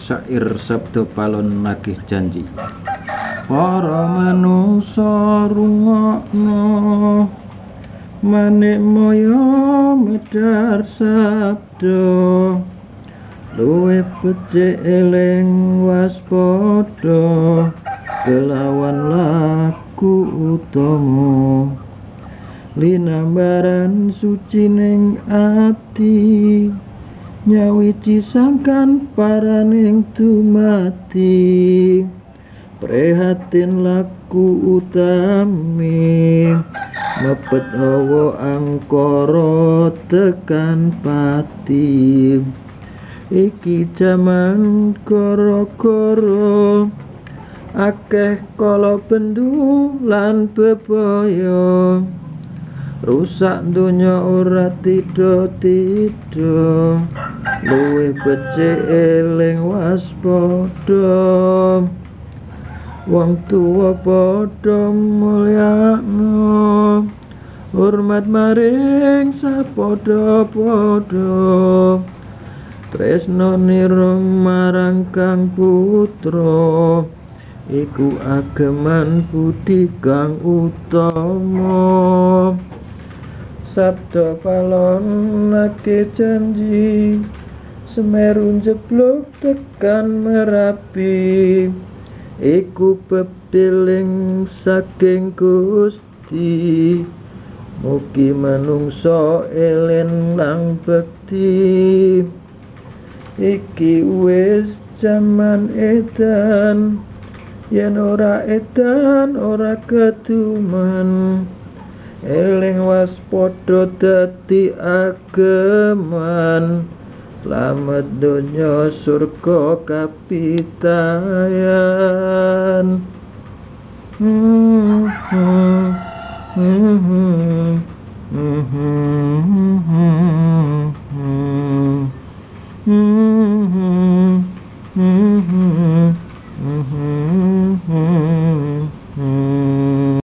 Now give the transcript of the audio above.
Syair Sabda Palon nagih janji. Para manungsa rungokno, manik moyo medhar sabda, luwih becik eling waspada kelawan laku utama. Linambaran suci ning ati, nyawiji sangkan paraning dumati. Prihatin laku utami, mepet hawa angkara tekan pati. Iki jaman gara-gara akeh kala bendu lan bebaya, rusak donya ora tidha-tidha, luwih becik eling waspada. Wong tuwa padha mulyakno, hormat maring sapadha-padha, tresna nira marang kang putra, iku ageman budi kang utama. Sabda Palon nagih janji, Semeru njeblug tekan Merapi, iku pepiling saking Gusti, mugi manungsa eling lan bekti. Iki wis jaman edan, yen ora edan ora keduman, eling waspada dadi ageman, slamet donya surga kapitayan.